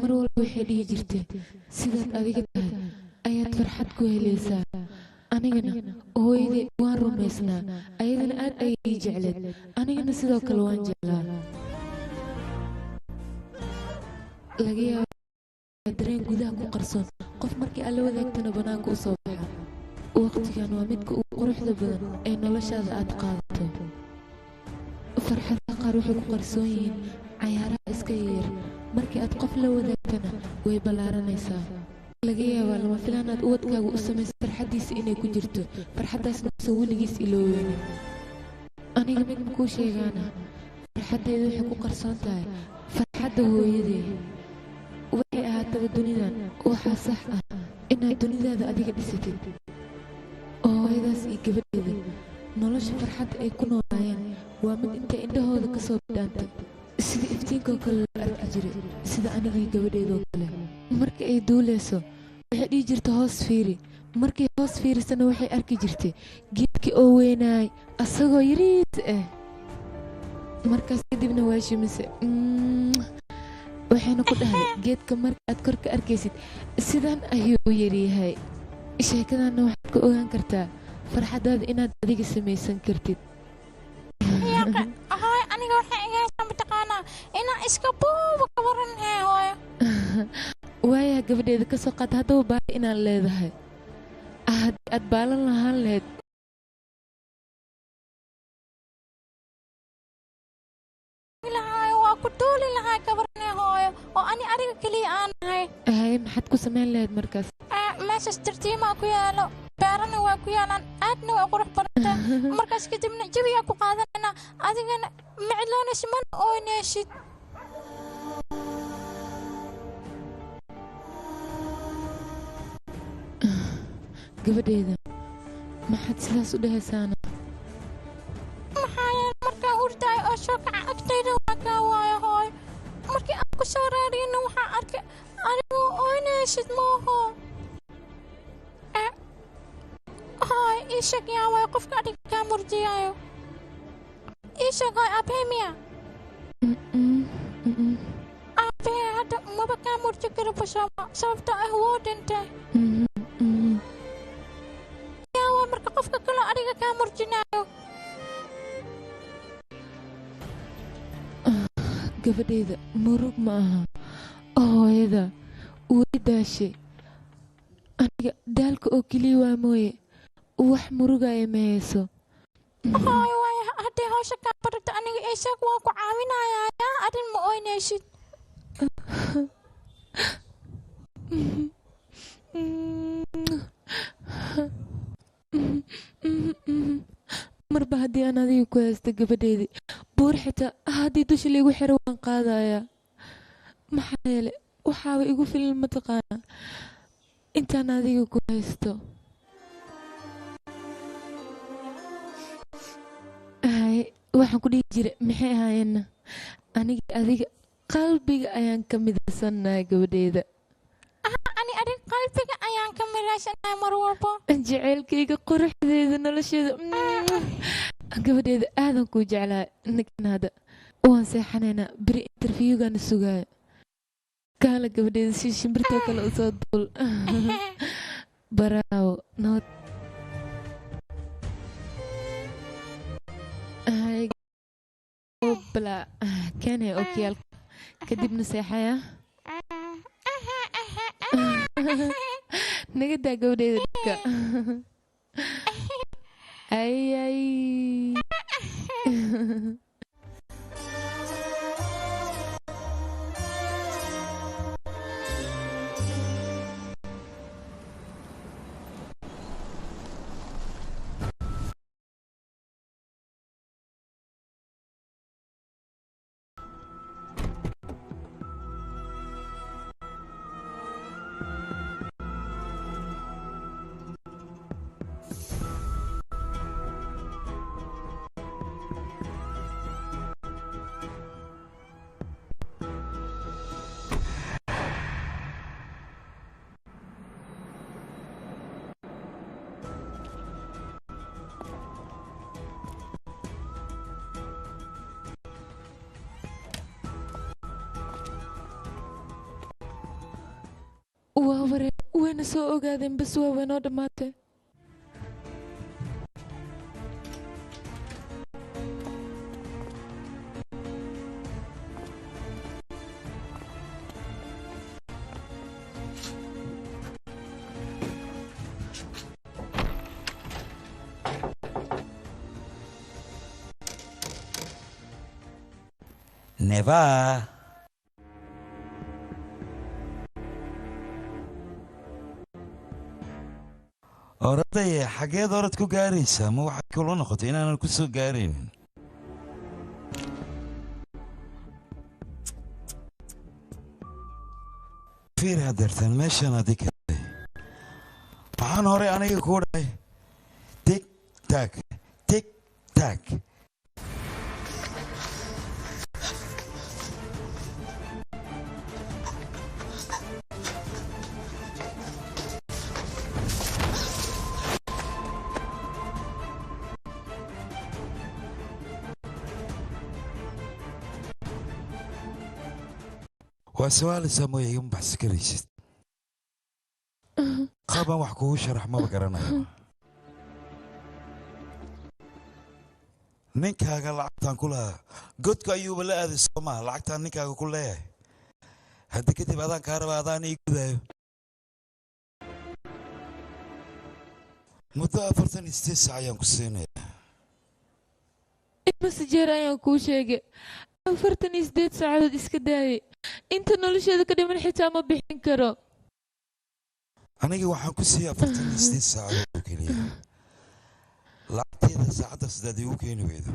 Mar walba waxay dhihi jirtay sidaad adiga tahay ayaad farxad ku helaysaa. Anigana hooyaday waan rumaysnaa, ayadana aad ayay ii jecleed, anigana sidoo kale waan jeclaa. Laga yaaba dareen gudaha ku qarsoon qof markii alla wadaagtana bannaanka u soo baxa. Waqtigan waa midka ugu quruxda badan ee noloshaada aad qaadato. Farxadaha qaar waxay ku qarsoon yihiin cayaaraha iska yar, markii aad qof la wadaagtana way ballaaranaysaa. Laga yaabaa lama filaan aad ubadkaaga u samayso farxaddiisa inay ku jirto, farxaddaasna uusan weligiis ilooweynin. Aniga mid makuu sheegaana, farxaddayda waxay ku qarsoon tahay farxadda hooyaday. Waxay ahaataba dunidan waxaa sax ah inaad dunidaada adiga dhisatid, oo hooyadaas iyo gabadheeda nolosha farxadda ay ku noolaayeen waa mid intay indhahooda ka soo bidhaantay sida iftiinkoo kale loo arki jiray, sida anigii gabadheedoo kale. Marka ay duuleyso waxay dhihi jirta hoos fiiri, markay hoos fiirisana waxay arki jirtay geedkii oo weynaay asagoo yariis ah. Markaas kadibna waa shimise, waxayna ku dhahday geedka marka aad kor ka arkaysid sidan ayuu u yaryahay. Sheekadanna waxaad ka ogaan kartaa farxaddaada inaad adiga samaysan kartid. Hooy, aniga waxay igaysaa mataqaanaa inaan iska buuba ka waran hee hooyo. Waayaha gabadheeda, ka soo qaad haddaba baali inaad leedahay, haddii aad baalan lahaan lahayd lahaay waa ku duuli lahaa ka waran hee hooyo, oo ani adiga keliya aan ahay. Haye, maxaad ku samayn lahayd markaas? Meeshaas tartiimaa ku yaalo, beerana waa ku yaalaan, aadna waa qurux badantay. Markaas kadibna jawigaa ku qaadanayna, adigana ma cidloonaysid mana ooynaysid. Gabadheeda, maxaad sidaas u dhahaysaana? Maxaa yeele markaa hurdaay oo soo kaca agtayda waa kaa waayo hooy. Markii aan ku soo raariyana waxaa arkay adigoo ooynaysid mooho. Hooy, ii sheeg, yaa waay qofka adiga kaa murjiyaayo? Ii sheeg hooy, aabahey miya? Aabahey hadda maba kaa murji karo basama, sababtoo ah wuu dhintay. Yaa waay marka qofka kaloo adiga kaa murjinaayo? Gabadheyda, murug ma aha, hooyada way daashay. Aniga daalka oo keliya waa mooye, wax murugaya ma hayso. Hooy, waay haddii hawsha kaa barato aniga ii sheeg, waan ku caawinayaa. Yaa adin ma ooynaysid. Marba haddii aan adiga ku haysto gabadheedii, buur xitaa haddii dusha liigu xiro waan qaadayaa, maxaa yeele waxaaba igu filan mataqaanaa intaan adiga ku haysto. Haye, waxaan ku dhihi jiray maxay ahaayeenna? Aniga adiga qalbiga ayaan ka midaysannahay gabadheeda. Ani adig qalbiga ayaan ka midaysanahay mar walbo. Jaceylkayga, quruxdeeda, nolosheeda, gabadheeda, aadan kuu jeclahay. Ninkan hadda waan seexanaynaa, beri interviewgana sugaayo. Kaala gabadheeda, si shimbirtoo kale usoo duul. Baraawo nabad. Haye, bala keenay okiyaal, kadibna seexaya. Naga daa gabadheeda dhibka. Ay ay. Waa ware, wayna soo ogaadeen, bas waa waynoo dhammaatay. Neva. Orodaya, xageed orod ku gaaraysaa? Ma waxaad kula noqotay inaanan ku soo gaaraynin? Fiir hadeertaan meeshaan adi kaday. Maxaan horey aniga kuu dhahay? Tig taag, tig taag. Waa su-aalaysaa mooye, igama baxsi karaysid. Qaabaan wax kugu sharax maba garanayo. Ninkaaga lacagtaan ku lahaa godka ayuuba la aaday, soo maha? Lacagtaan ninkaaga ku leeyahay hadda kadib adaan kaa raba, adaan ii gudaayo. Muddo 48 saac ayaan ku siinayaa. Imase jeer ayaan kuu sheegay? 48 saacadood iska daayay, inta nolosheeda ka dhiman xitaa ma bixin karo. Aniga waxaan ku siiyey 48 saacadood oo keliya. Lacagteeda saacadda sidaad iigu keeni weydo,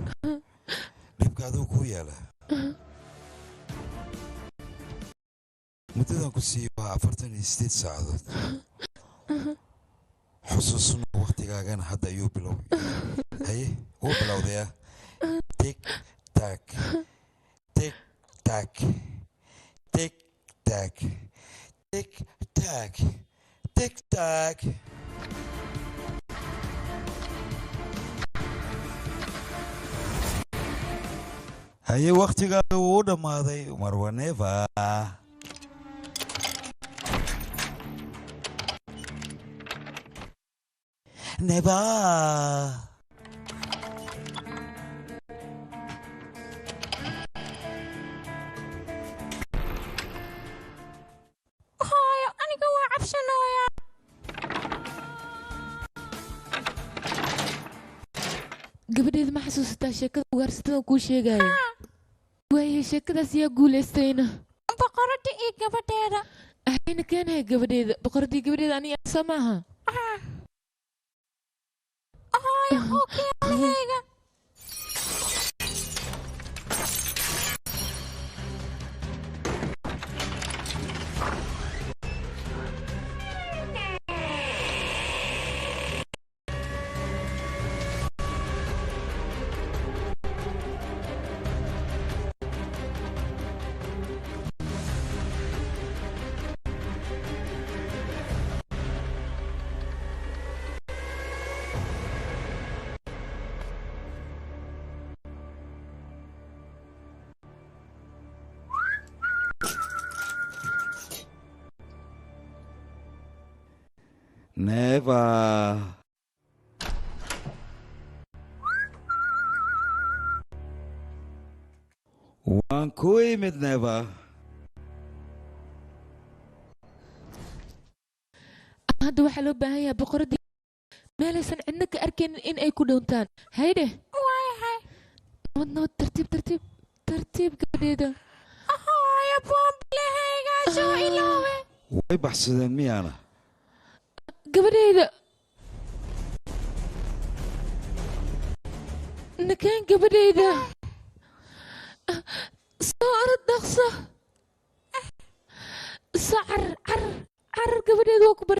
dhibka aduu kuu yaala. Muddadan ku siiyey waa 48 saacadood. Xusuusno, wakhtigaagana hadda ayuu biloway. Haye, wuu bilowdayaa. Tig taag, tig taag, tig taag, tig taag, tig taag. Haye, wakhtigaaga wuu u dhammaaday, marwaneva. Neva. Hooyo, aniga waa cabsanayaa. Gabadheeda, ma xasuusataa sheekada ugaarsatada kuu sheegaayo? Waayahay, sheekadaas yaa guulaystayna? Boqoradda iyo gabadheeda. Ahayna keenaya gabadheeda, boqoraddii gabadheeda aniga soo maaha? Hooyo, ookiyaalahayga. Neva. Waan ku imid, Neva. Hadda waxaa loo baahan yahay boqoraddii meelaysan cidna ka arkaynin in ay ku dhowntaan. Haydhe. Waayahay. Nabad, nabad, tartiib, tartiib, tartiib, gabadheeda. Hooyo, boombilahayga soo iloobe. Way baxsadeen miyaana? Gabadheyda nakeen, gabadheyda soo orod, dhaqso, soo carar, carar, carar, gabadheyda waa ku bar.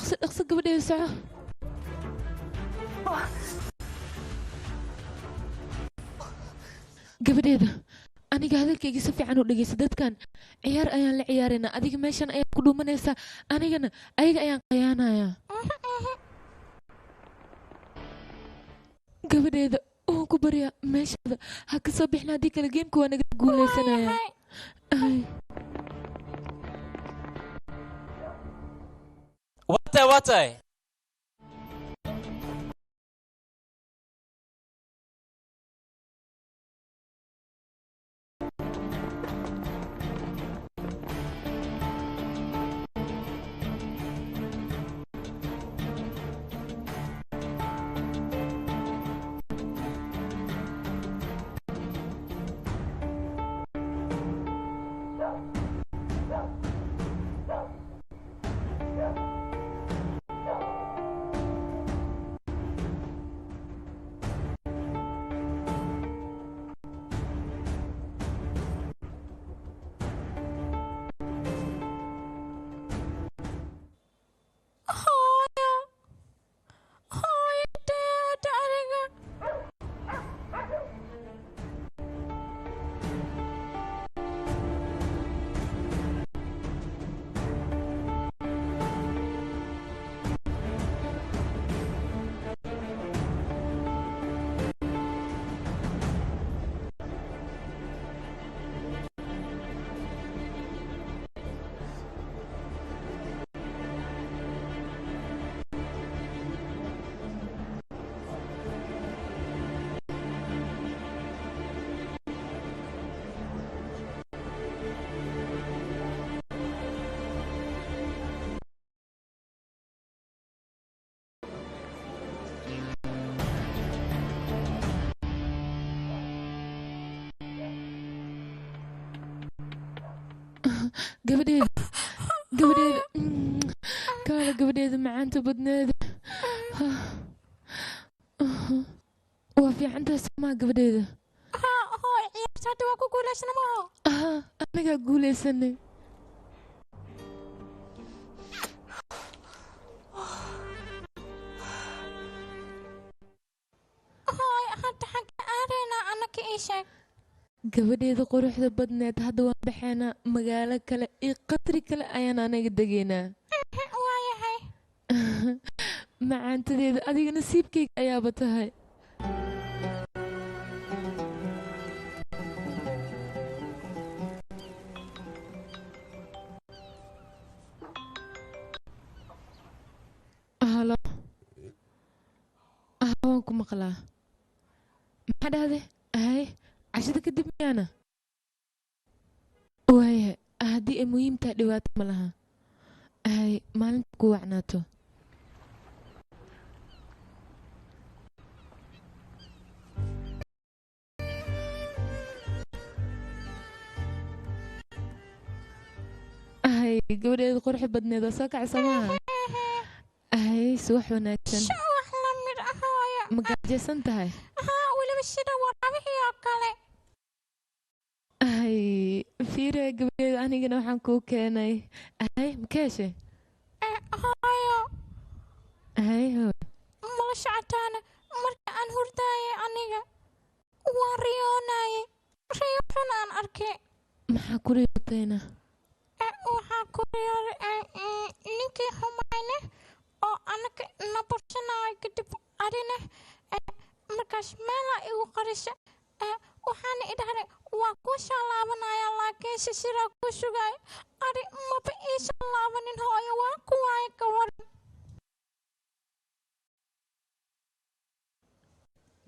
Dhaqso dhaqso gabadheeda soco. Gabadheeda aniga hadalkayga si fiican u dhegeysa. Dadkan ciyaar ayaan la ciyaaraynaa, adiga meeshan ayaad ku dhuumanaysaa, anigana ayaga ayaan qayaanayaa. Gabadheeda waan ku baryaa, meeshaada ha ka soo bixin, haddii kale geemka waa naga guuleysanaya. Waa tahay, waa tahay. Hooyo, hooyo, deeda aniga. Gabadheeda, gabadheeda, kaala gabadheeda macaanta badneeda, waa fiicantahay somaa gabadheeda? Haa hooy, ciyaarta hadda waa ku guulaysana maaho? Aha, anagaa guulaysanay. Hooy, hadda xagga aadaynaa annaka, ii sheeg. Gabadheeda quruxda badneed, hadda waan baxaynaa, magaalo kale iyo qasri kale ayaan anaga degaynaa. Waayahay. Macaantadeeda, adiga nasiibkayga ayaaba tahay. Halo, ah, waan ku maqlaa. Maxaa dhahday? Hay, cashada kadib miyaana? Waayahay, haddii ay muhiim tahay dhibaato ma laha. Hay, maalinta ku wacnaato. Hay, gabadheeda quruxda badneed waa soo kacay maaha? Hay, subax wanaagsan. Wax la mid ah hooyo. Ma gaajaysan tahay? Haa, weliba sida waraabihii oo kale. Hay, fiire gabadheeda, anigana waxaan kuu keenay. Hay, ma ka heshay? Hooyo. Hay hooy. Mala socotaana, marka aan hurdaayay aniga waan riyoonayay, riyo xun aan arkay. Maxaa ku riyootayna? Waxaa ku riyooday ninkii xumayne oo anaga na bursanaayo, kadib arine markaas meelaa igu qarisa, waxaana idhahday waa kuu soo laabanaya, laakiinse sidaa kuu sugaayo ari maba ii soo laabanin. Hooyo, waa ku waaye, ka waran?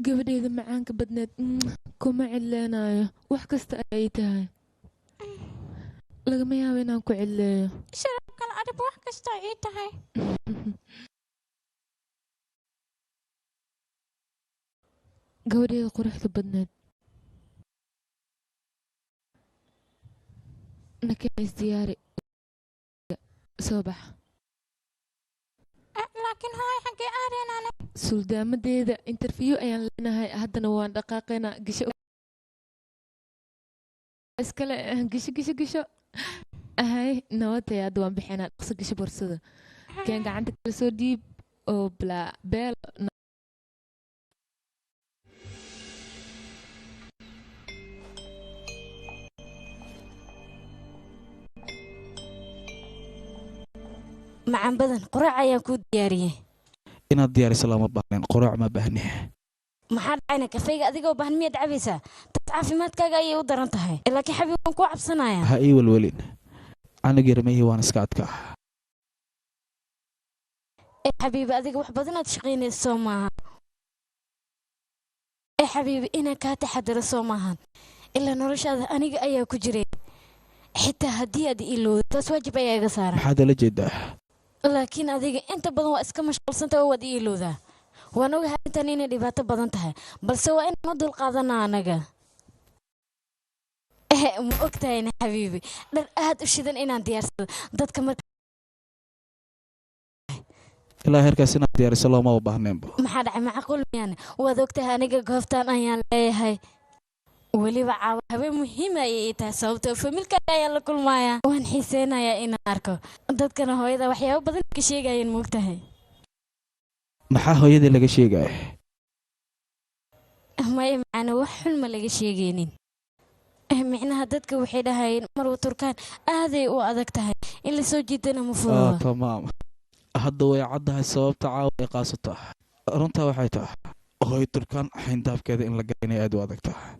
Gabadheeda macaanka badneed, kuma cidleenaayo, wax kasta ayay tahay lagama yaabo inaan ku cidleeyo. Sidoo kale adiba wax kasta ii tahay. Gabadheeda quruxda badneed, nakeen, isdiyaari, soo bax. Laakiin hooyo, xaggee aadaynaane? Suldaamadeeda interview ayaan leenahay, haddana waan dhaqaaqaynaa. Gisho iskale, gisho, gisho, gisho. Hay, nabadtay, hadda waan bixinaa. Dhaqso gasho borsada. Keen gacanta kala soo dhiib oo blaa beel. Macaan badan, quraac ayaan kuu diyaariyey. Inaad diyaariso lama baahnin, quraac ma baahni. Maxaa dhacayna? Kafeyga adigoo baahan miyaad cabaysaa? Taas caafimaadkaaga ayay u daran tahay, laakiin xabiib, waan kuu cabsanayaa. Ha ii welwelin, canug yarmihii waan iska adkaa. Ee xabiibi, adiga wax badan aad shaqaynaysa soo maaha? Ee xabiibi, inaan kaa taxadaro soo maahan? Ilaa noloshaada aniga ayaa ku jiray. Xitaa haddii aad ilowdo, taas waajib ayaa iga saaran. Maxaad ula jeedaa? Laakiin adiga inta badan waa iska mashquulsanta oo waad ii ilowdaa. Waan ogahay intan inay dhibaato badan tahay, balse waa inaan u dulqaadanaa anaga. Eh, ma ogtahayna xabiibi, dhar aad u shidan inaan diyaarsado dadka marka. Ilaa heerkaas inaad diyaariso looma baahneenba. Maxaa dhacay? Macquul miyaan? Waad ogtahay, aniga goobtaan ayaan leeyahay. Weliba caawa habeen muhiim ayay ii tahay, sababtoo familkaaga ayaan la kulmayaa. Waan xiiseynayaa inaan arko dadkana. Hooyada waxyaabo badan ka sheegayeen, moogtahay? Maxaa hooyadii laga sheegaya? Maya macana, wax xun ma laga sheegaynin. Micnaha dadka waxay dhahayeen Marwa Turkaan aaday u adag tahay, in la soo jiidana ma fududa. Tamaam, hadda way caddahay sababta caawa ay qaasata. Runtaa waxay tahay hooyo Turkaan xayndaabkeeda in la gala inay aad u adag tahay.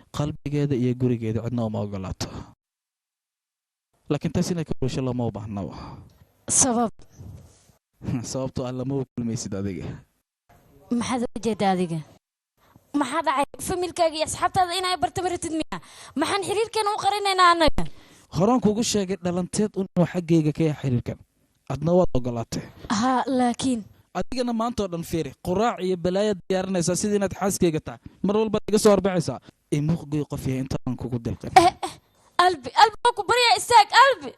Qalbigeeda iyo gurigeeda cidna uma ogolaato, laakiin taas inay ka bulsho looma u baahnaba. Sabab? Sababtoo ah lama kulmaysid adiga. Maxaad uga jeedaa adiga? Maxaa dhacay? Familkaaga iyo asxaabtaada inay barta maratid miya? Maxaan xiriirkeena u qarinaynaa annaga? Horaan kugu sheegay dhalanteed un inuu xaggayga ka yahay xiriirkan, adna waad ogolaatay. Haa, laakiin Adigana maanta oo dhan fiiri, quraac iyo balaayaad diyaarinaysaa sidii inaad xaaskayga tahay. Mar walbaad iga soo horbaxaysaa. Imuuqgoy qof yahay intaan kugu dilqin. Albi, Albi, waa ku baryaa, istaag Albi.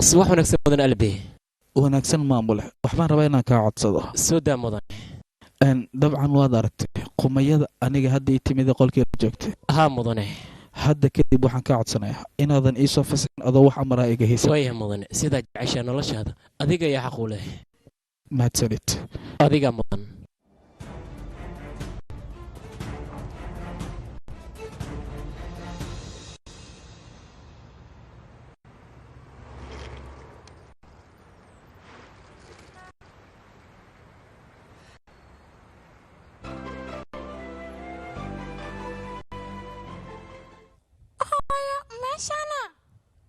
Subax wanaagsan, mudan Albi. Wanaagsan, maamule. Waxbaan rabaa inaan kaa codsado. Soo daa, mudan. Dabcan waad aragtay qumayada aniga hadda ii timida qolkeeda joogtay. Haa, mudane. Hadda kadib waxaan kaa codsanayaa inaadan iisoo fasaxin adoo wax amaraa iga haysan. Waaya mudane, sidaa jeceshaa noloshaada adiga ayaa xaq u leh. Mahadsanid. Adiga mudan. Hooyo, meeshana?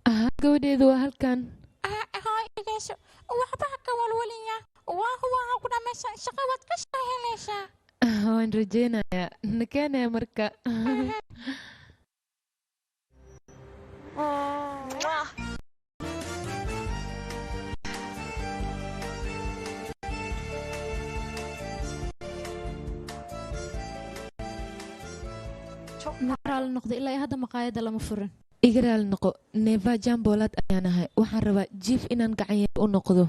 Ahaa, gabadheedu, waa halkan. Hooyo, dhegeyso, waxba ha ka walwalinya. Waa huwa ku dha meeshan shaqa waad ka soo helaysaa. Waan rajaynayaa, nakeenaya marka. Maxaa raali noqday? Ilaa iyo hadda maqaayadda lama furin. Iga raali noqo, Neeva Jamboolaad ayaan ahay. Waxaan rabaa jiif inaan gacan yar u noqdo.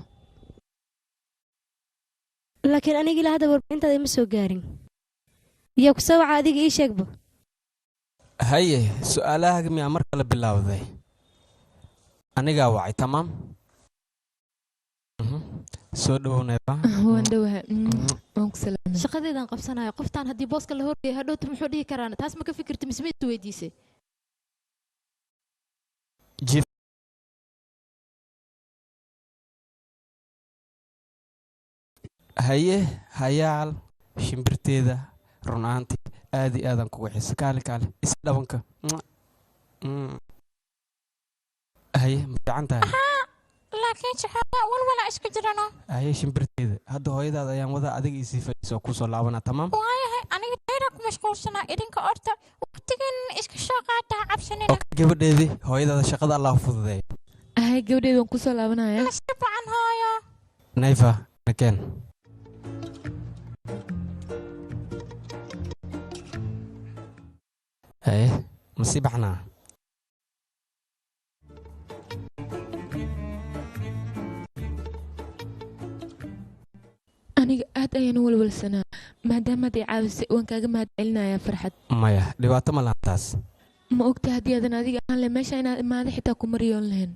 Laakiin aniga ilaa hadda warbixintaada ima soo gaarin. Yaa ku soo waca adiga? Ii sheegba. Haye, su-aalahaaga miyaa mar kale bilowday? Anigaa wacay. Tamaam. Soo dhowow, Neeba. Waan dhowahay. Waan ku salaamay. Shaqadeedaan qabsanaya. Qoftaan haddii booska la horgeeyo, hadhowta muxuu dhihi karaan? Taas ma ka fikirta mise ma is weydiisay? Jiif. Haye hayaal, shimbirteeda, run ahaantii aad iyo aadaan kugu xiisa. Kaale, kaale, is dhabanka. Haye, ma fiican tahay? Laakiin shaqada walwala iska jirano. Haye shimbirteeda, hadda hooyadaada ayaan wadaa. Adiga isii fadhiisa oo kusoo laabanaa. Tamaam. Waayahay, aniga dayra ku mashquulsanaa. Idinka orta, waqtigan iska soo qaata, ha cabsanina. Okay gabadheedii, hooyadaada shaqada Allah fududeeyo. Ahay gabadheedu, waan kusoo laabanaya. Si fiican, hooyo. Nayfa, nakeen. Haye, ma sii baxnaa? Aniga aad ayaan u walwalsanaa. Maadaamaad i caawisay, waan kaaga mahad celinayaa, Farxad. Maya, dhibaato ma lahan taas. Ma ogta, haddii aadan adiga ahaan leh meesha inaad imaada xitaa kuma riyoon lahayn.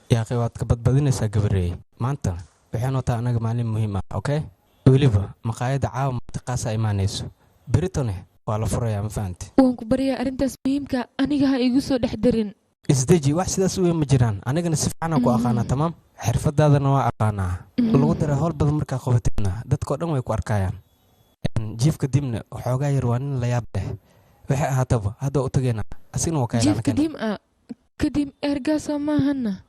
Yaaqi, waad ka badbadinaysaa, gabareey. Maanta waxay noo tahay anaga maalin muhiim ah, okay? Weliba maqaayadda caawa martiqaasaa imaanayso, beritone waa la furayaa, ma fahanti? Waan ku baryaa, arrintaas muhiimka aniga ha igu soo dhex darin. Isdeji, wax sidaas u weyn ma jiraan. Anigana si fiicanaan ku aqaanaa, tamaam, xirfadaadana waa aqaanaa. Lagu daray howl badan markaa qabatidna, dadkao dhan way ku arkayaan. Jiifka dibna waxoogaa yar waa nin la yaab leh. Waxay ahaataba, hadda waa u tageynaa, asigna waa ka Jiifka dim ah kadib ergaasoo maahana.